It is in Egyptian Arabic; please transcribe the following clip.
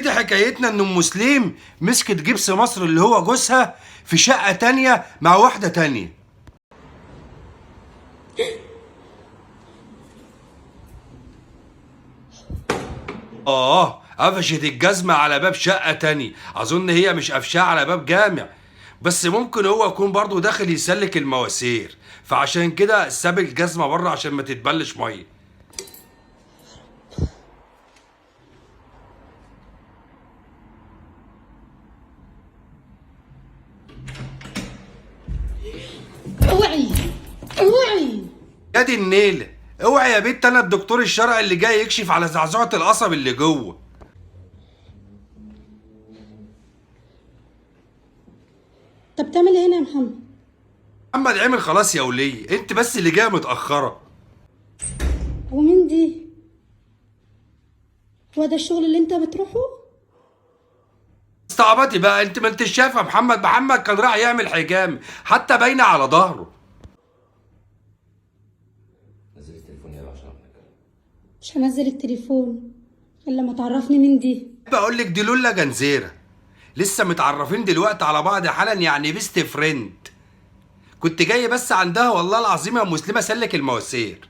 سيدي، حكايتنا ان ام سليم مسكت جبس مصر اللي هو جوزها في شقه تانية مع واحدة تانية. قفشت الجزمة على باب شقه تانية. اظن هي مش قفشاها على باب جامع، بس ممكن هو يكون برضه داخل يسلك المواسير، فعشان كده ساب الجزمة بره عشان ما تتبلش مية. اوعي اوعي. يا دي النيله، اوعي يا بنت، انا الدكتور الشرعي اللي جاي يكشف على زعزعة القصب اللي جوه. طب بتعمل ايه هنا يا محمد؟ محمد عمل خلاص يا وليه، انت بس اللي جاية متاخرة. ومين دي؟ هو ده الشغل اللي انت بتروحه؟ استعبطي بقى انت، ما انت شايفه محمد؟ محمد كان راح يعمل حجام، حتى باينة على ظهره. نزلي التليفون يلا عشان نتكلم. مش هنزل التليفون الا ما تعرفني مين دي. بقول لك دي لولا جنزيره، لسه متعرفين دلوقتي على بعض حالا، يعني best friend. كنت جاي بس عندها والله العظيم يا مسلمة سلك المواسير.